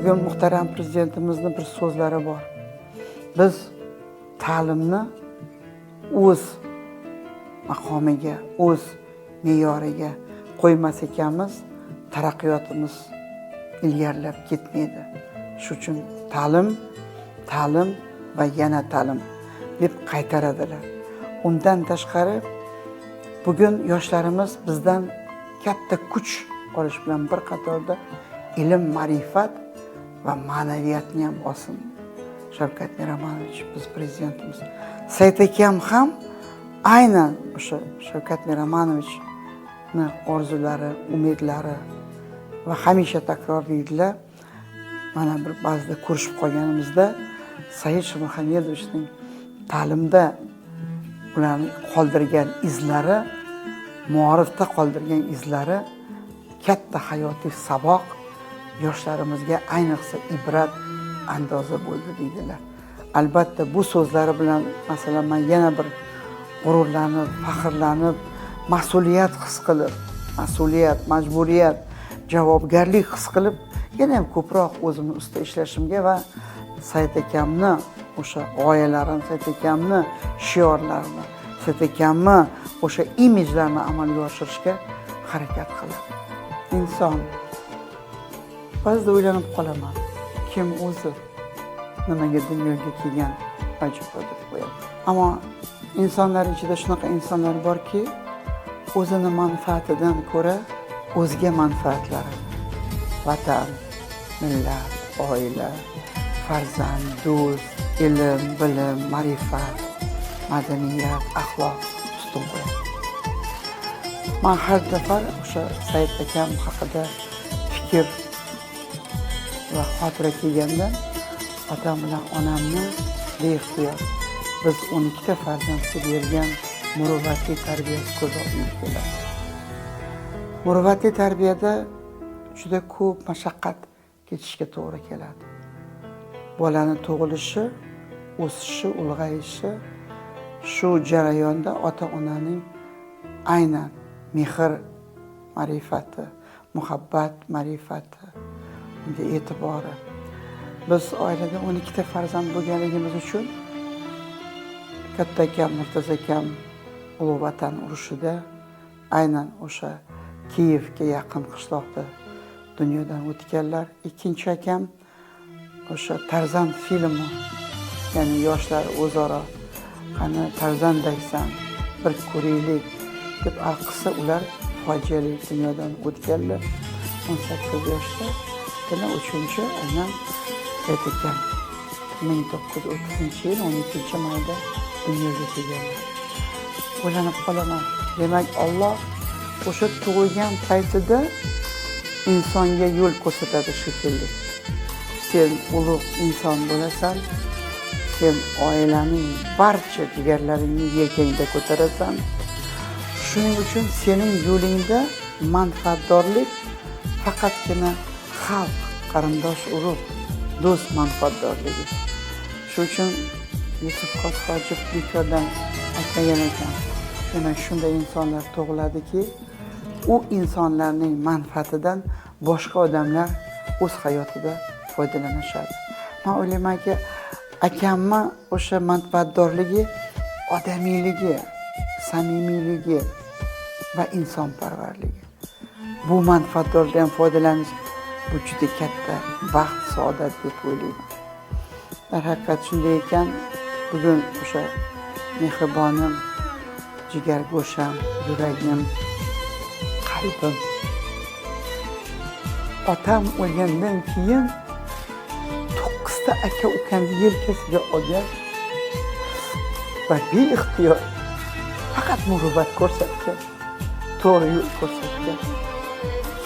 Bugun muhtaram prezidentimizni bir so'zlari bor. Biz ta'limni o'z maqomiga, o'z me'yoriga qo'ymas ekanmiz, taraqqiyotimiz ilgarilab ketmaydi. Shu uchun ta'lim, ta'lim va yana ta'lim deb qaytaradilar. Undan tashqari bugun yoshlarimiz bizdan katta kuch olish bilan bir qatorda ilm, ma'rifat va ma'naviyatni ham olsin. Shavkat Miromonovich biz prezidentimiz. Said akam ham aynan o'sha Shavkat Miromonovichni orzulari, umidlari va hamisha takrorlaydilar. Mana bir ba'zida ko'rishib qolganimizda Said Shirmuhamedovichning ta'limda ularni qoldirgan izlari, maorifda qoldirgan izlari katta hayotiy saboq, yoshlarimizga ayniqsa ibrat andoza bo'ldi deydilar. Albatta bu so'zlari bilan masalan man yana bir g'ururlanib, faxrlanib, mas'uliyat his qilib, mas'uliyat, majburiyat, javobgarlik his qilib, yana ham ko'proq o'zimni ustida ishlashimga va Said akamni o'sha g'oyalarini, Said akamni shiorlarini, Said akamni o'sha imijlarini amalga oshirishga harakat qilaman. Inson, ba'zida o'ylanib qolaman, kim o'zi, nimaga dunyoga kelgan acaba deb qo'yaman. Ammo insonlar ichida shunaqa insonlar borki, o'zini manfaatidan ko'ra o'zga manfaatlari, vatan, millat, oila, farzand, do'st, ilm, bilim, ma'rifat, madaniyat, axloq ustun qo'yadi. Man har safar o'sha Said akam haqida fikr va xotira kelganda otam bilan onamni beixtiyor biz 12 ta farzandga bergan muruvvatli tarbiyasi ko'z oldimga keladi. Muruvvatli tarbiyada juda ko'p mashaqqat kechishga to'g'ri keladi. Bolani tug'ilishi, o'sishi, ulg'ayishi, shu jarayonda ota onaning aynan mehr ma'rifati, muhabbat ma'rifati, unga e'tibori. Biz oilada 12 ta farzand bo'lganligimiz uchun katta akam Murtaza akam Ulug' Vatan urushida aynan o'sha Kiyevga yaqin qishloqda dunyodan o'tganlar. Ikkinchi akam o'sha Tarzan filmi, ya'ni yoshlar o'zaro qani Tarzandaysan, bir ko'raylik deb, alqissa ular fojiali dunyodan o'tganlar 18 yoshda. Yana uchinchi aynan Said akam 1930-yil 12-mayda dunyoga kelganlar. O'ylanib qolaman, demak, Olloh o'sha tug'ilgan paytida insonga yo'l ko'rsatadi shekilli. Sen ulug' inson bo'lasan, sen oilaning barcha jigarlaringni yelkangda ko'tarasan, shuning uchun sening yo'lingda manfaatdorlik faqatgina xalq, qarindosh urug', do'st manfaatdorligi. Shuning uchun Yusuf Xos Hojib bekordan aytmagan ekan, demak, shunday insonlar tug'iladiki, u insonlarning manfaatidan boshqa odamlar o'z hayotida foydalanishadi. Man o'ylaymanki, akamni o'sha manfaatdorligi odamiyligi, samimiyligi va insonparvarligi. Bu manfaatdorlikdan foydalanish, bu juda katta baxt, saodat deb o'ylayman. Darhaqiqat shunday ekan, bugun o'sha mehribonim, jigar go'sham, yuragim, qalbim, otam o'lgandan keyin to'qqizta aka ukamni yelkasiga olgan va beixtiyor faqat muruvvat ko'rsatgan, to'g'ri yo'l ko'rsatgan,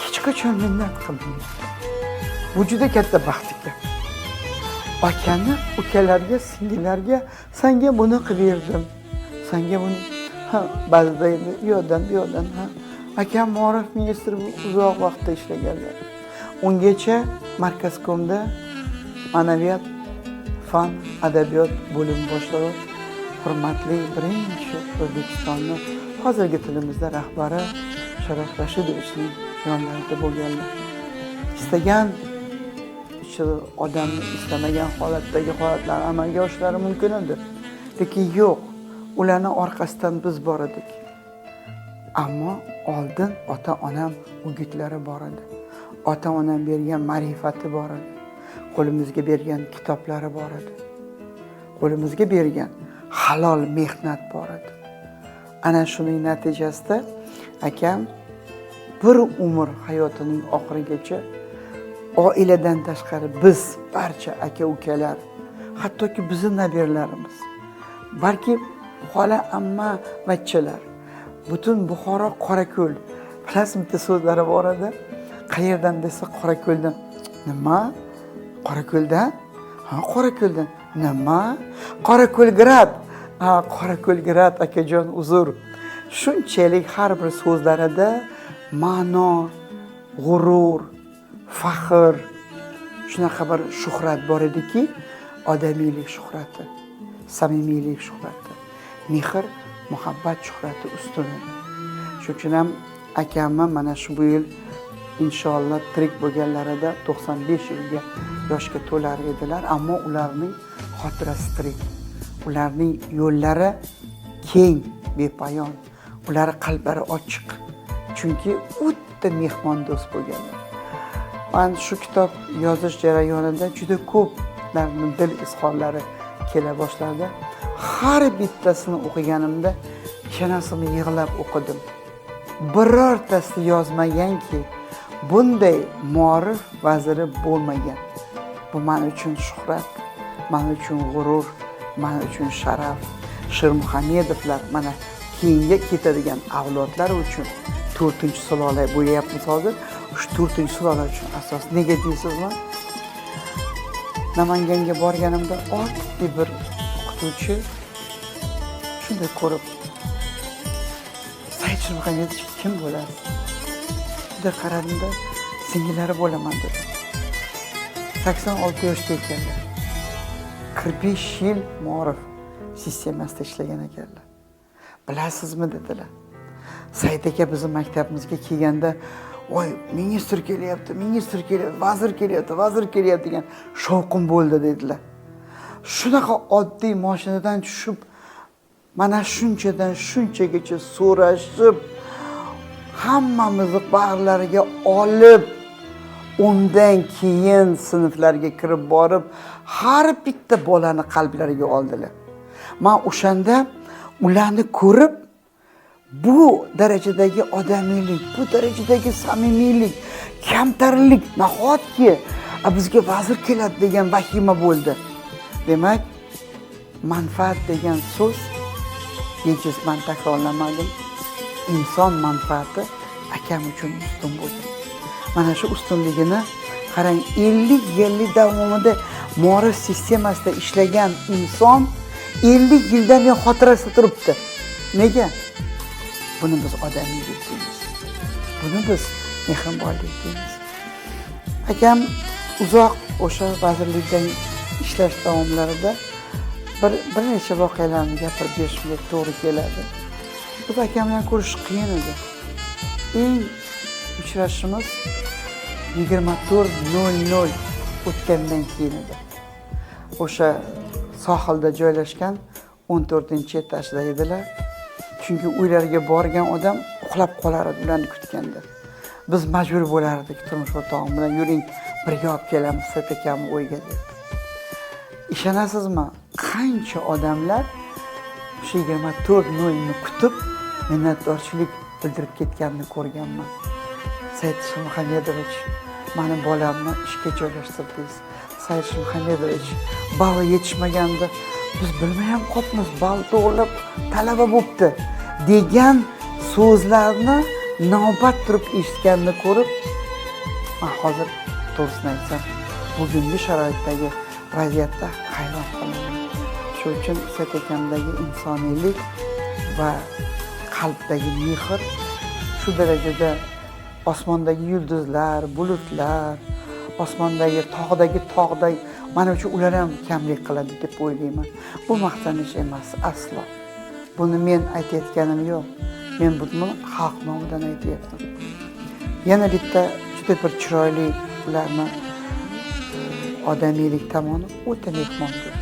hech qachon minnat qilmagan. Bu juda katta baxt ekan. Akani ukalarga, singillarga sanga buni qilib berdim, sanga buni, ha, ba'zida endi u yoqdan bu yoqdan. Ha, akam maorif ministri uzoq vaqtda ishlaganlar. Ungacha Markazkomda ma'naviyat, fan, adabiyot bo'limi boshlig'i, hurmatli birinchi O'zbekistonni hozirgi tilimizda rahbari Sharof Rashidovichning yonlarida bo'lganlar. Istagan Necha odamni istamagan holatdagi holatlar amalga oshishlari mumkin edi. Lekin yo'q, ularni orqasidan biz bor edik. Ammo oldin ota-onam o'gitlari bor edi. Ota-onam bergan ma'rifati bor edi. Qo'limizga bergan kitoblari bor edi. Qo'limizga bergan halol mehnat bor edi. Ana shuning natijasida akam bir umr hayotining oxirigacha oiladan tashqari biz barcha aka-ukalar, hattoki bizni nabiralarimiz, balki xola, amma, vachchalar, butun Buxoro, Qorako'l, bilasizmi, bitta so'zlari bor edi. Qayerdan desa, Qorako'ldan. Nima? Qorako'ldan? Ha, Qorako'ldan. Nima? Qorako'lgrad. Ha, Qorako'lgrad, akajon, uzr. Shunchalik har bir so'zlarida ma'no, g'urur, faxr, shunaqa bir shuhrat bor ediki, odamiylik shuhrati, samimiylik shuhrati, mehr, muhabbat shuhrati ustun edi. Shuning uchun ham akamni mana shu bu yil inshaalloh tirik bo'lganlarida 95 yilga yoshga to'lar edilar, ammo ularning xotirasi tirik. Ularning yo'llari keng, bepoyon. Ular qalblari ochiq. Chunki o'ta mehmondo'st bo'lganlar. Man shu kitob yozish jarayonida juda ko'plarni dil izhorlari kela boshladi. Har bittasini o'qiganimda, ishonasizmi, yig'lab o'qidim. Birortasi yozmaganki, bunday maorif vaziri bo'lmagan. Bu men uchun shuhrat, men uchun g'urur, men uchun sharaf. Shirmuhamedovlar mana keyinga ketadigan avlodlar uchun 4-sulola bo'lyapmiz hozir. Shu 4-sulola uchun asos. Nega deysizmi? Namanganga borganimda oddiy bir o'qituvchi shunday ko'rib, "Said Shirmuhamedovich kim bo'lasiz?" Bunday qaradimda, "Singillari bo'laman", dedim. 86 yoshda ekanlar. 45 yil maorif sistemasida ishlagan ekanlar. "Bilasizmi", dedilar. "Said aka bizni maktabimizga kelganda, voy, ministr kelyapti, ministr kelyapti, vazir kelyapti, vazir kelyapti degan shovqin bo'ldi", dedilar. Shunaqa oddiy mashinadan tushib, mana shunchadan shunchagacha so'rashib, hammamizni bag'rlariga olib, undan keyin sinflarga kirib borib, har bitta bolani qalblariga oldilar. Man o'shanda ularni ko'rib, bu darajadagi odamiylik, bu darajadagi samimiylik, kamtarlik, nahotki bizga vazir keladi degan vahima bo'ldi. Demak, manfaat degan so'z bejiz man takrorlamadim. Inson manfaati akam uchun ustun bo'ldi. Mana shu ustunligini qarang, 50 yillik davomida maorif sistemasida ishlagan inson 50 yildan buyon xotirasida turibdi. Nega? Buni biz odamiylik deymiz. Buni biz mehribonlik deymiz. Akam uzoq o'sha vazirlikdan ishlash davomlarida bir necha voqealarni gapirib berishimga to'g'ri keladi. Biz akam bilan ko'rishish qiyin edi. Eng uchrashishimiz 24:00 o'tgandan keyin edi. O'sha sohilda joylashgan 14-etajda edilar. Chunki uylariga borgan odam uxlab qolar edi ularni kutganda. Biz majbur bo'lardik turmush o'rtog'im bilan, yuring, birga olib kelamiz Said akamni uyga deb. Ishonasizmi, qancha odamlar o'sha 24:00 ni kutib, minnatdorchilik bildirib ketganini ko'rganman. "Said Shirmuhamedovich, mani bolamni ishga joylashtirdingiz. Said Shirmuhamedovich, balli yetishmaganda biz bilmay ham qolibmiz, ball to'g'irlab talaba bo'pti", degan so'zlarni navbat turib eshitganini ko'rib, man hozir to'g'risini aytsam, bugungi sharoitdagi vaziyatda hayron qolaman. Shu uchun Said akamdagi insoniylik va qalbdagi mehr shu darajada osmondagi yulduzlar, bulutlar, osmondagi tog'dagi tog'day, mana shu ular ham kamlik qiladi deb o'ylayman. Bu maqtanish emas aslo. Buni men aytayotganim yo'q. Men buni xalq nomidan aytyapman. Yana bitta juda bir chiroyli ularni Odamiylik tomoni o'ta mehmondo'st.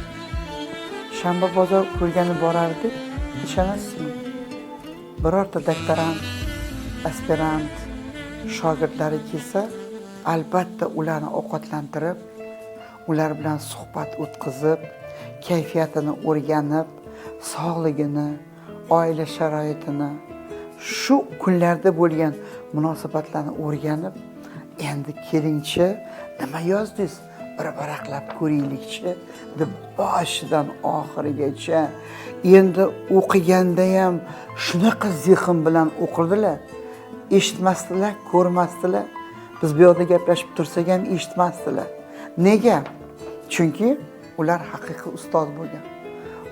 Shanba bozor ko'rgani borardik, ishonasizmi? Birorta doktorant, aspirant, shogirdlari kelsa, albatta ularni ovqatlantirib, ular bilan suhbat o'tkazib, kayfiyatini o'rganib, sog'ligini, oila sharoitini, shu kunlarda bo'lgan munosabatlarni o'rganib, endi kelingchi, nima yozdingiz, bir varaqlab ko'raylikchi deb boshidan oxirigacha. Endi o'qiganda ham shunaqa zehn bilan o'qirdilar. Eshitmasdilar, ko'rmasdilar. Biz bu yoqda gaplashib tursak ham eshitmasdilar. Nega? Chunki ular haqiqiy ustoz bo'lgan.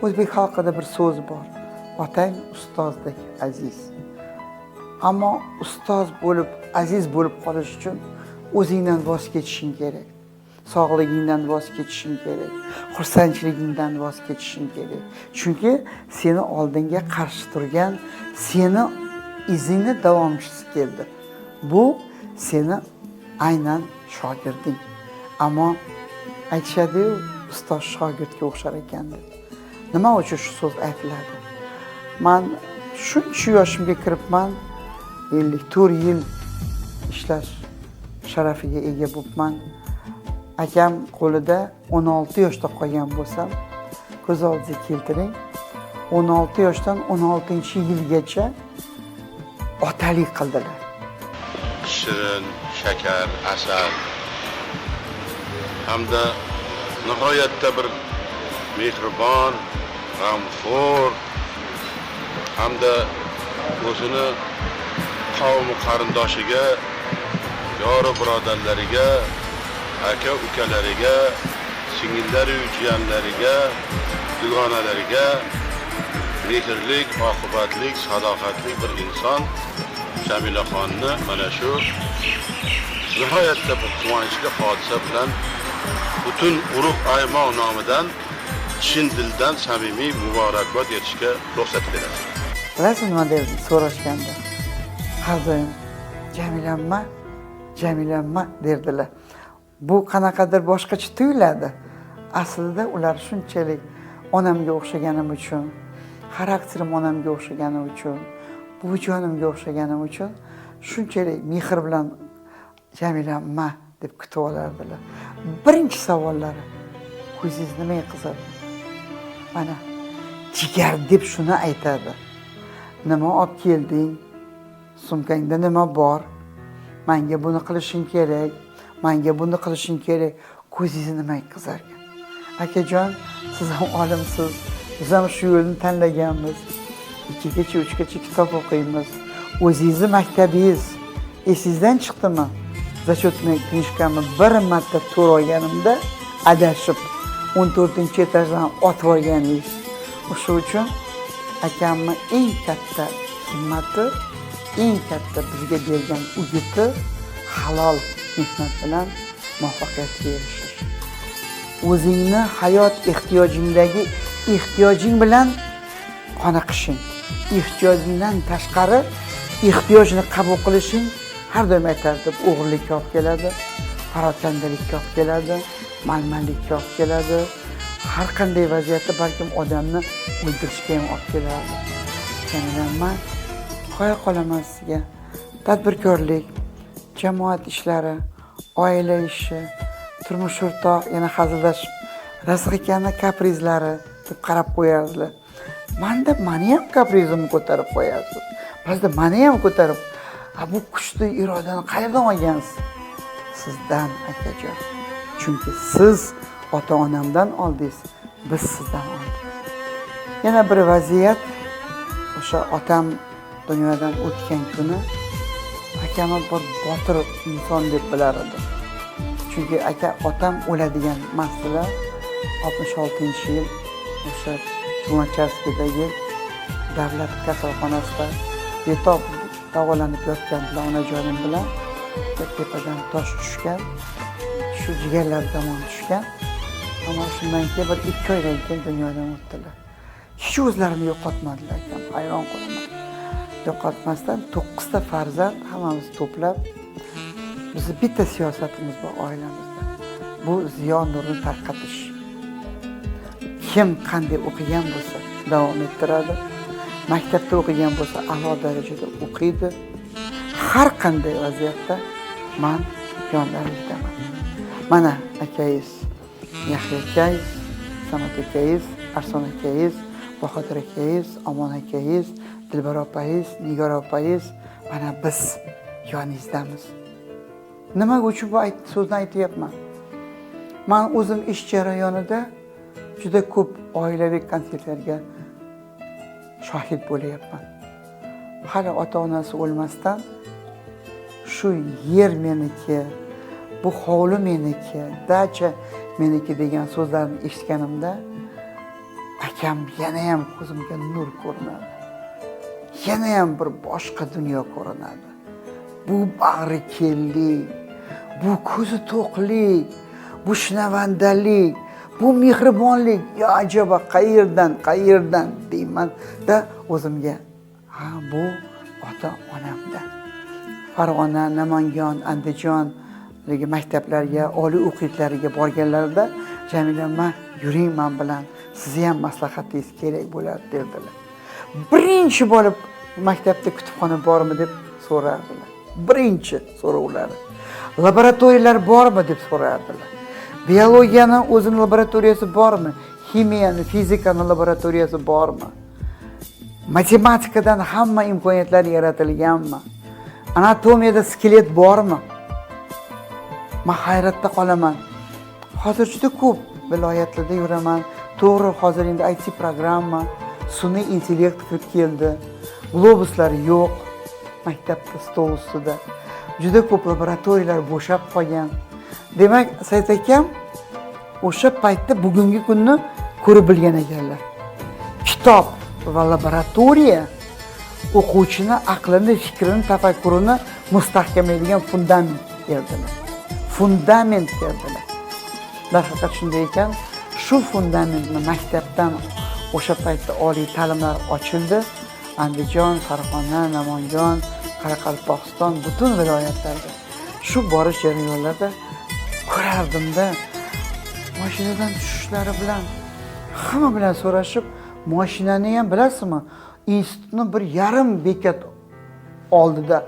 O'zbek xalqida bir so'z bor: otang ustozdek aziz. Ammo ustoz bo'lib, aziz bo'lib qolish uchun o'zingdan voz kechishing kerak. Sog'ligingdan voz kechishing kerak, xursandchiligingdan voz kechishing kerak. Chunki seni oldinga qarshi turgan, seni izingni davomchisi keldi. Bu seni aynan shogirding. Ammo aytishadi-yu, ustoz shogirdga o'xshar ekan deb. Nima uchun shu so'z aytiladi? Man shuncha yoshimga kiribman, 54 yil ishlash sharafiga ega bo'libman. Akam qo'lida 16 yoshda qolgan bo'lsam, ko'z oldingizga keltiring, 16 yoshdan 16-yilgacha otalik qildilar. Shirin, shakar, asal hamda nihoyatda bir mehribon, g'amxo'r hamda o'zini qavmi qarindoshiga, yoru birodarlariga, aka ukalariga, singillari jiyanlariga, dugonalariga mehrlik, oqibatlik, sadoqatli bir inson Jamilaxonni mana shu nihoyatda bir quvonchli hodisa bilan butun urug' aymoq nomidan chin dildan samimiy muborakbod etishga ruxsat berasiz. Bilasizmi nima deb so'rashganda? Har doim Jamilamma, Jamilamma derdilar. Bu qanaqadir boshqacha tuyuladi. Aslida ular shunchalik onamga o'xshaganim uchun, xarakterim onamga o'xshagani uchun, buvijonimga o'xshaganim uchun shunchalik mehr bilan Jamilamma deb kutib olardilar. Birinchi savollari: ko'zingiz nimaga qizardi? Mana jigar deb shuni aytadi. Nima olib kelding? Sumkangda nima bor? Menga buni qilishing kerak, menga buni qilishing kerak. Ko'zingiz nimaga qizargan? Akajon, siz ham olimsiz, biz ham shu yo'lni tanlaganmiz. 2gacha, 3gacha kitob o'qiymiz. O'zingizni maktabingiz esingizdan chiqdimi? Зачетный knижkamni bir marta to'g'ri olganimda adashib 14-etajdan otib olganingiz. O'sha uchun akamni eng katta himmati, eng katta bizga bergan uguti halol mehnat bilan muvaffaqiyatga erishish. O'zingni hayot ehtiyojingdagi ehtiyojing bilan qoniqishing. Ehtiyojingdan tashqari ehtiyojni qabul qilishing har doim aytardim, o'g'irlikka olib keladi, parokandalikka olib keladi, manmanlikka olib keladi. Har qanday vaziyatda balkim odamni o'ldirishga ham olib keladi. Man qoya qolaman sizga. Tadbirkorlik, jamoat ishlari, oila ishi, turmush o'rtoq, yana hazillashib, Raziq akani kaprizlari deb qarab qo'yardilar. Manda mani ham kaprizimni ko'tarib qo'yarsiz. Ba'zida mani ham ko'tarib, bu kuchli irodani qayerdan olgansiz? Sizdan, akajon. Chunki siz ota-onamdan oldingiz, biz sizdan oldik. Yana bir vaziyat, o'sha otam dunyodan o'tgan kuni akamni bir botir inson deb bilar edim. Chunki aka otam o'ladigan emasdilar. 66-yil o'sha Tumachaskidagi davlat kasalxonasida betob davolanib yotgandilar onajonim bilan. Tepadan tosh tushgan, shu jigarlari tomon tushgan. Ammo shundan keyin bir 2 oydan keyin dunyodan o'tdilar. Hech o'zlarini yo'qotmadilar akam, hayron qolaman. Yo'qotmasdan 9 ta farzand hammamiz to'plab, bizni bitta siyosatimiz bor oilamizda. Bu ziyo nurni tarqatish. Kim qanday o'qigan bo'lsa davom ettiradi. Maktabda o'qigan bo'lsa a'lo darajada o'qiydi. Har qanday vaziyatda man yonlaringizdaman. Mana akangiz Yahya akangiz, Samat akangiz, Arslon akangiz, Bahodir akangiz, Omon akangiz, Dilbar opangiz, Nigor opangiz, mana biz yoningizdamiz. Nima uchun bu so'zni aytyapman? Man o'zim ish jarayonida juda ko'p oilaviy konfliktlarga shohid bo'lyapman. Hali ota-onasi o'lmasdan shu yer meniki, bu hovli meniki, dacha meniki degan so'zlarni eshitganimda akam yana ham ko'zimga nur ko'rinadi. Yana ham bir boshqa dunyo ko'rinadi. Bu bag'ri kenglik, bu ko'zi to'qlik, bu shinavandalik, bu mehribonlik, yo ajaba qayerdan, qayerdan deyman da o'zimga. Ha, bu ota onamdan. Farg'ona, Namangan, Andijon maktablarga, oliy o'quv yurtlariga borganlarida Jamila, ma yuring men bilan, sizni ham maslahatingiz kerak bo'ladi derdilar. Birinchi bo'lib maktabda kutubxona bormi deb so'rardilar. Birinchi so'rovlari. Laboratoriyalar bormi deb so'rardilar. Biologiyani o'zini laboratoriyasi bormi? Ximiyani, fizikani laboratoriyasi bormi? Matematikadan hamma imkoniyatlar yaratilganmi? Anatomiyada skelet bormi? Men hayratda qolaman. Hozir juda ko'p viloyatlarda yuraman. To'g'ri, hozir endi IT programma, sun'iy intellekt kirib keldi. Globuslar yo'q maktabda stol ustida. Juda ko'p laboratoriyalar bo'shab qolgan. Demak, Said akam o'sha paytda bugungi kunni ko'rib bilgan ekanlar. Kitob va laboratoriya o'quvchini aqlini, fikrini, tafakkurini mustahkamlaydigan fundament berdilar. Fundament berdilar. Darhaqiqat shunday ekan, shu fundamentni maktabdan o'sha paytda oliy ta'limlar ochildi. Andijon, Farg'ona, Namangan, Qoraqalpog'iston, butun viloyatlarda shu borish jarayonlarida ko'rardimda, mashinadan tushishlari bilan hamma bilan so'rashib, mashinani ham bilasizmi, institutni 1.5 bekat oldida.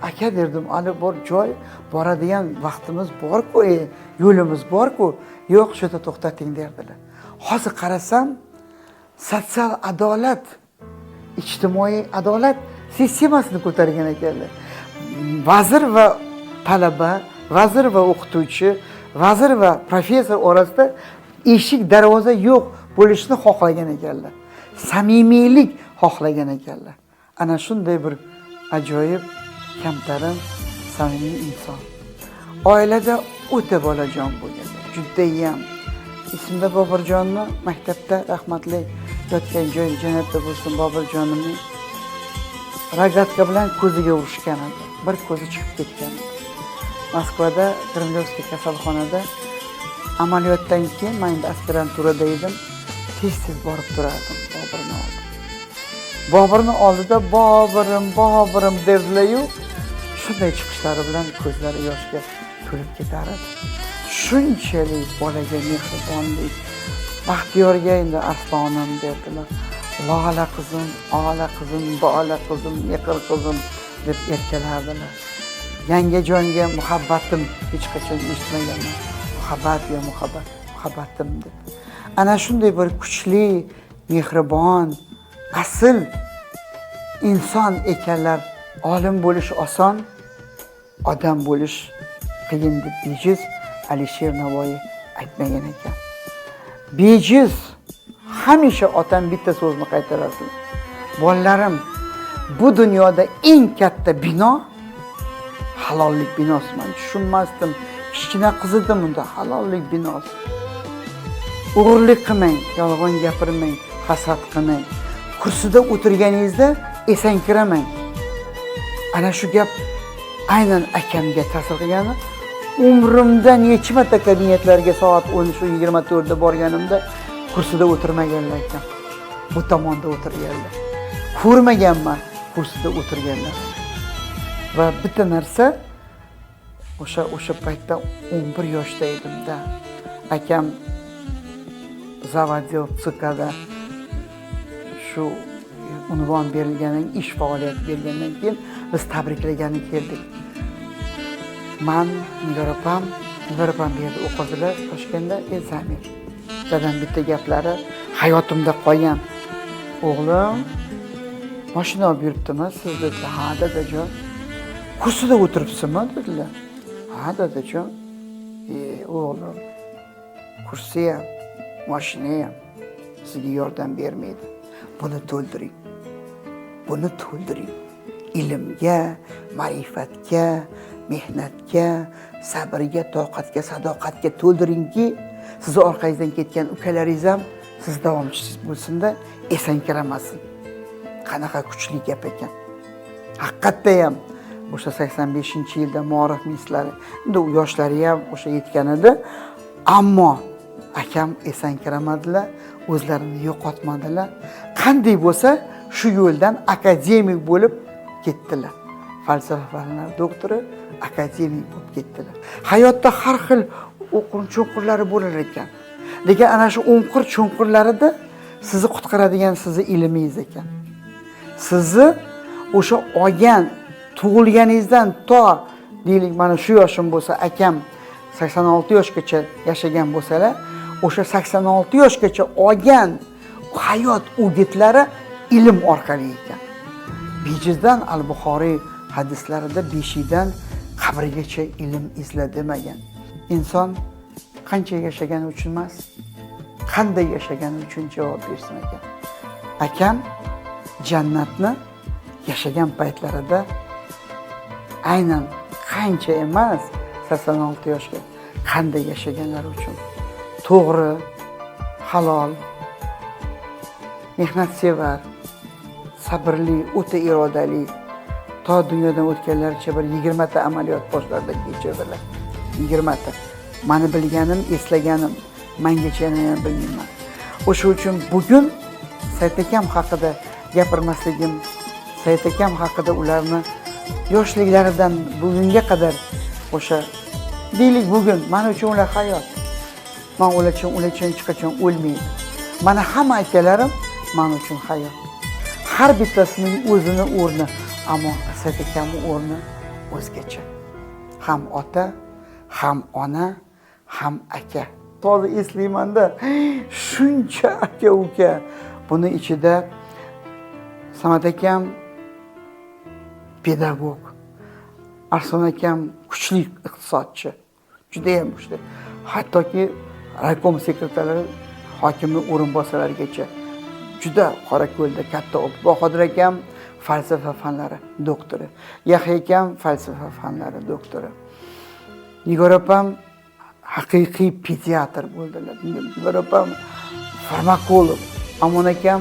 Aka derdim, hali bor joy, boradigan vaqtimiz bor-ku, yo'limiz bor-ku, yo'q, shu yerda to'xtating derdilar. Hozir qarasam, sotsial adolat, ijtimoiy adolat sistemasini ko'targan ekanlar. Vazir va talaba, vazir va o'qituvchi, vazir va professor orasida eshik darvoza yo'q bo'lishini xohlagan ekanlar. Samimiylik xohlagan ekanlar. Ana shunday bir ajoyib, kamtarin, samimiy inson. Oilada o'ta bolajon bo'lganlar, judayam. Esimda Boburjonni maktabda rahmatli yotgan joyi jannatda bo'lsin Boburjonimning rogatka bilan ko'ziga urishgan edi. Bir ko'zi chiqib ketgan edi. Moskvada Kremlevskiy kasalxonada amaliyotdan keyin men endi aspiranturada edim. Tez-tez borib turardim Boburni oldida. Boburni oldida Boburim, Boburim derdilar-yu, shunday chiqishlari bilan ko'zlari yoshga to'lib ketar edi. Shunchalik bolaga mehribonlik, Baxtiyorga endi arslonim derdilar. Lola qizim, ola qizim, bola qizim, mehr qizim deb erkalardilar. Yangajonga muhabbatim hech qachon eshitmaganman. Muhabbat yo muhabbat, muhabbatim deb. Ana shunday bir kuchli, mehribon, asl inson ekanlar. Olim bo'lish oson, odam bo'lish qiyin deb bejiz Alisher Navoiy aytmagan ekan. Bejiz hamisha otam bitta so'zni qaytarardi. Bolalarim, bu dunyoda eng katta bino halollik binosi. Men tushunmasdim. Kichkina qiz edim unda, halollik binosi. O'g'irlik qilmang, yolg'on gapirmang, hasad qilmang. Kursida o'tirganingizda esankiramang. Ana shu gap aynan akamga ta'sir qilgani. Umrimda necha marta kabinetlarga soat 13:24 da borganimda kursida o'tirmaganlar ekan. Bu tomonda o'tirganlar. Ko'rmaganman kursida o'tirganlar. Va bitta narsa, O'sha paytda 11 yoshda edimda. Akam завотдел ЦКda shu unvon berilgandan, ish faoliyati bergandan keyin biz tabriklagani keldik. Man, Nigor opam bu yerda o'qidilar Toshkentda, Zamir. Dadam bitta gaplari hayotimda qolgan. O'g'lim, mashina olib yuribdimi siz dedilar. Ha dadajon. Kursida o'tiribsizmi dedilar. Ha dadajon. O'g'lim, kursi ham, mashina ham sizga yordam bermaydi. Buni to'ldiring. Buni to'ldiring. Ilmga, ma'rifatga, mehnatga, sabrga, toqatga, sadoqatga to'ldiringki, sizni orqangizdan ketgan ukalaringiz ham siz davomchisiz bo'lsin-da, esankiramasin. Qanaqa kuchli gap ekan. Haqiqatda ham o'sha 85-yilda ma'rif ministrlari, endi u yoshlari ham o'sha yetgan edi, ammo akam esankiramadilar, o'zlarini yo'qotmadilar. Qanday bo'lsa shu yo'ldan akademik bo'lib ketdilar. Falsafa fanlari doktori, akademik bo'lib ketdilar. Hayotda har xil o'qir-cho'nqurlari bo'lar ekan. Lekin ana shu o'nqir-cho'nqurlarida sizni qutqaradigan sizni ilmingiz ekan. Sizni o'sha olgan tug'ilganingizdan to deylik mana shu yoshim bo'lsa, akam 86 yoshgacha yashagan bo'lsalar, o'sha 86 yoshgacha olgan hayot o'gitlari ilm orqali ekan. Bejizdan Al-Buxoriy hadislarida beshikdan qabrgacha ilm izla demagan. Inson qancha yashagani uchun emas, qanday yashagani uchun javob bersin ekan. Akam jannatni yashagan paytlarida aynan qancha emas, 86 yoshga qanday yashaganlari uchun to'g'ri, halol, mehnatsevar, sabrli, o'ta irodali, to dunyodan o'tganlaricha bir 20 ta amaliyot boshlaridan kechirdilar. 20 ta. Mani bilganim, eslaganim, mengacha yana ham bilmayman. O'sha uchun bugun Said akam haqida gapirmasligim, Said akam haqida ularni yoshliklaridan bugunga qadar o'sha deylik bugun men uchun ular hayot. Men ular uchun hech qachon o'lmayman. Mana hamma akalarim men uchun hayot. Har bittasining o'zini o'rni, ammo Said akamning o'rni o'zgacha. Ham ota, ham ona, ham aka. Toza eslaymanda, shuncha aka uka. Buni ichida Samad akam pedagog, Arslon akam kuchli iqtisodchi, juda ham kuchli. Hattoki raykom sekretarlari, hokimning o'rinbosarlarigacha juda Qorako'lda katta. Bahodir akam falsafa fanlari doktori, Yahya akam falsafa fanlari doktori, Nigor opam haqiqiy pediatr bo'ldilar, Nigor opam farmakolog, Amon akam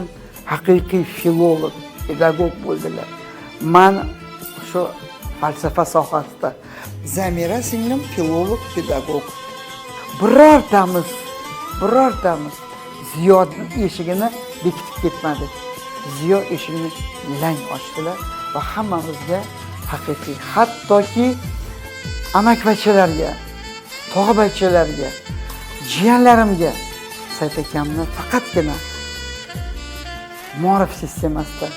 haqiqiy filolog, pedagog bo'ldilar. Man shu falsafa sohasida, Zamira singlim filolog, pedagog. Birortamiz Ziyodning eshigini bekitib ketmadik. Ziyo eshigini lang ochdilar va hammamizga haqiqiy, hattoki amakvachalarga, tog'abachalarga, jiyanlarimga Said akamni faqatgina ma'rif sistemasida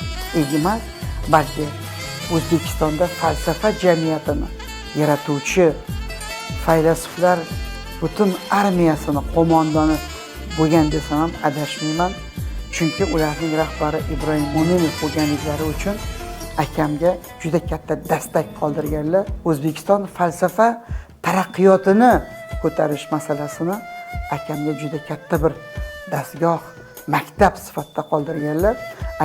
emas, balki O'zbekistonda falsafa jamiyatini yaratuvchi faylasuflar butun armiyasini qo'mondoni bo'lgan desam ham adashmayman. Chunki ularning rahbari Ibrohim Mo'minov bo'lganliklari uchun akamga juda katta dastak qoldirganlar. O'zbekiston falsafa taraqqiyotini ko'tarish masalasini akamga juda katta bir dastgoh, maktab sifatida qoldirganlar.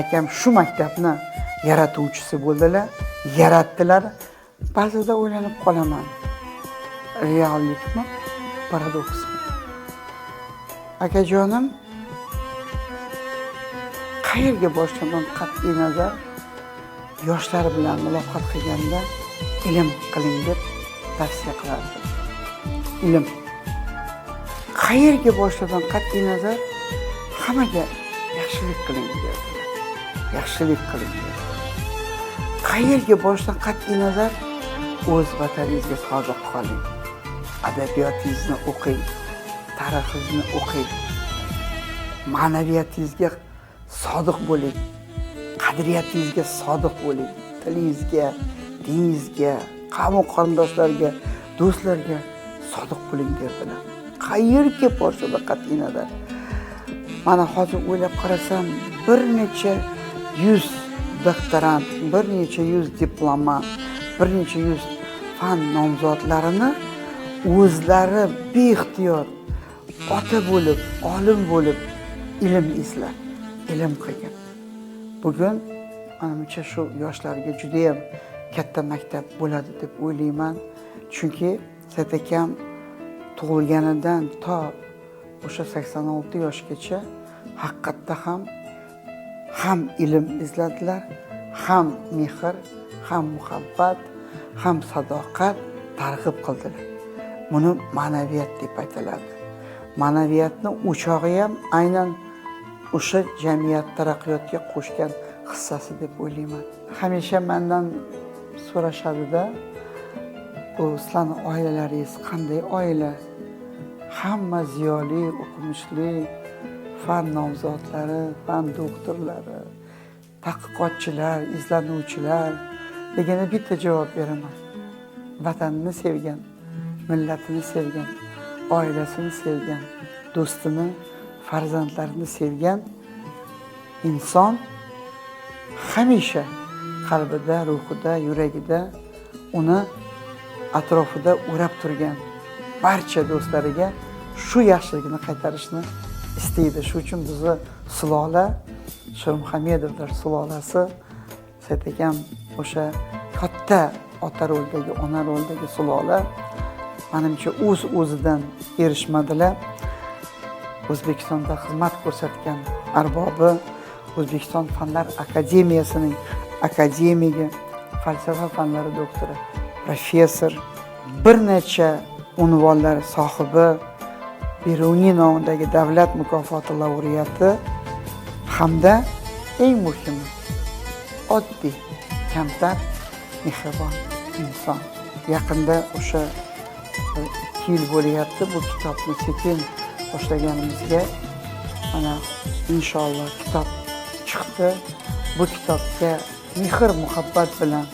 Akam shu maktabni yaratuvchisi bo'ldilar, yaratdilar. Ba'zida o'ylanib qolaman. Reallikmi, paradoksmi? Akajonim, qayerga borsam qat'iy nazar yoshlar bilan muloqot qilganda ilm qiling deb tavsiya qilardi. Ilm. Qayerga borsam qat'iy nazar hammaga yaxshilik qiling derdilar. Yaxshilik qiling derdilar. Qayerga borsam qat'iy nazar O'z vataningizga sodiq qoling. Adabiyotingizni o'qing, tarixingizni o'qing. Ma'naviyatingizga sodiq bo'ling, qadriyatingizga sodiq bo'ling, tilingizga, diningizga, qavm qarindoshlarga, do'stlarga sodiq bo'ling derdilar. Qayerga borsa qat'iy nazar. Mana hozir o'ylab qarasam, bir necha yuz doktorant, bir necha yuz diplomat, bir necha yuz fan nomzodlarini o'zlari beixtiyor ota bo'lib, olim bo'lib ilm izlab, ilm qilgan. Bugun manimcha shu yoshlarga juda ham katta maktab bo'ladi deb o'ylayman. Chunki Said akam tug'ilganidan to o'sha 86 yoshgacha haqiqatda ham ilm izladilar, ham mehr, ham muhabbat, ham sadoqat targ'ib qildilar. Buni ma'naviyat deb aytiladi. Ma'naviyatni o'chog'i ham aynan o'sha jamiyat taraqqiyotiga qo'shgan hissasi deb o'ylayman. Hamisha mendan so'rashadida, bu sizlarning oilalaringiz qanday oila? Hamma ziyoli, o'qimishli, fan nomzodlari, fan doktorlari, tadqiqotchilar, izlanuvchilar deganda bitta javob beraman. Vatanini sevgan, millatini sevgan, oilasini sevgan, do'stini, farzandlarini sevgan inson hamisha qalbida, ruhida, yuragida uni atrofida o'rab turgan barcha do'stlariga shu yaxshilikni qaytarishni istaydi. Shu uchun bizni sulola, Shirmuhammedovlar sulolasi, Said akam o'sha katta ota rolidagi, ona rolidagi sulola manimcha o'z-o'zidan erishmadilar. O'zbekistonda xizmat ko'rsatgan arbobi, O'zbekiston Fanlar Akademiyasining akademigi, falsafa fanlari doktori, professor, bir necha unvonlar sohibi, Beruniy nomidagi davlat mukofoti laureati hamda eng muhimi oddiy, kamtar, mehribon inson. Yaqinda o'sha 2 yil bo'lyapti bu kitobni sekin boshlaganimizga. Mana inshaalloh kitob chiqdi. Bu kitobga mehr muhabbat bilan,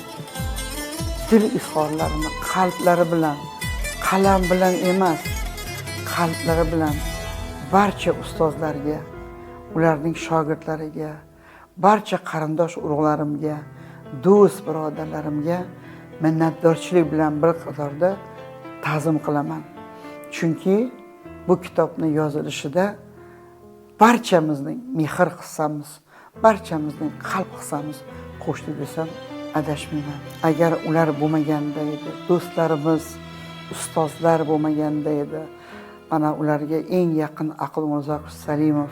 dil izhorlarini qalblari bilan, qalam bilan emas, qalblari bilan barcha ustozlarga, ularning shogirdlariga, barcha qarindosh urug'larimga, do'st birodarlarimga minnatdorchilik bilan bir qatorda ta'zim qilaman. Chunki bu kitobni yozilishida barchamizning mehr hissamiz, barchamizning qalb hissamiz qo'shdi desam adashmayman. Agar ular bo'lmaganda edi, do'stlarimiz, ustozlar bo'lmaganda edi, mana ularga eng yaqin Aql Umurzoqov Salimov,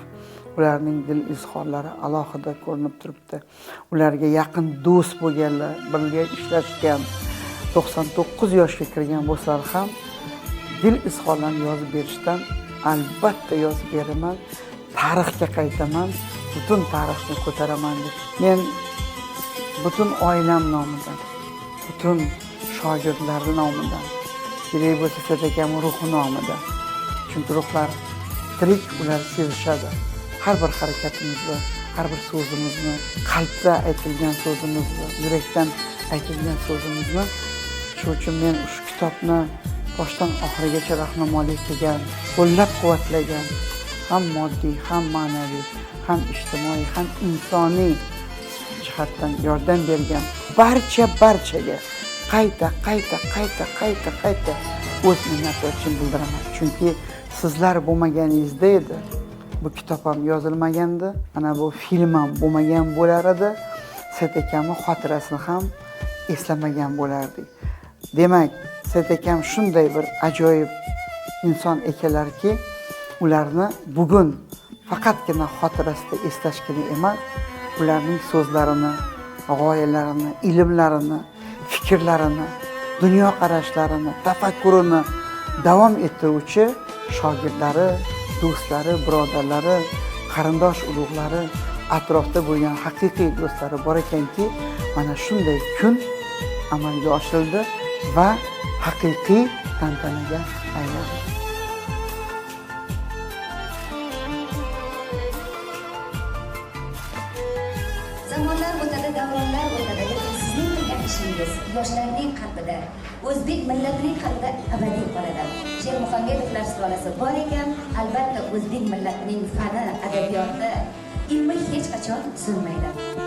ularning dil izhorlari alohida ko'rinib turibdi. Ularga yaqin do'st bo'lganlar, birga ishlashgan, 99 yoshga kirgan bo'lsalar ham dil izhorlarini yozib berishdan albatta yozib beraman, tarixga qaytaman, butun tarixni ko'taraman deb. Men butun oilam nomidan, butun shogirdlar nomidan, kerak bo'lsa Said akam ruhi nomidan. Chunki ruhlar tirik, ular sezishadi. Har bir harakatimizni, har bir so'zimizni, qalbda aytilgan so'zimizni, yurakdan aytilgan so'zimizni. Shu uchun men shu kitobni boshdan oxirigacha rahnamolik qilgan, qo'llab-quvvatlagan, ham moddiy, ham ma'naviy, ham ijtimoiy, ham insoniy jihatdan yordam bergan barchaga qayta qayta qayta qayta qayta o'z minnatdorchiligimni bildiraman. Chunki sizlar bo'lmaganingizda edi bu kitob ham yozilmagandi, mana bu film ham bo'lmagan bo'lar edi, Said akamning xotirasini ham eslamagan bo'lardik. Demak, Said akam shunday bir ajoyib inson ekanlarki, ularni bugun faqatgina xotirasida eslashgina emas, ularning so'zlarini, g'oyalarini, ilmlarini, fikrlarini, dunyoqarashlarini, tafakkurini davom ettiruvchi shogirdlari, do'stlari, birodarlari, qarindosh urug'lari, atrofda bo'lgan haqiqiy do'stlari bor ekanki, mana shunday kun amalga oshirildi. Va haqiqiy tantanaga aylandi. Zamonlar o'tadi, davronlar o'tadi, lekin sizning qilgan ishingiz yoshlarning qalbida, o'zbek millatining qalbida abadiy qoladi. Shermuhammedovlar sulolasi bor ekan, albatta o'zbek millatining fani, adabiyoti, ilmi hech qachon so'nmaydi.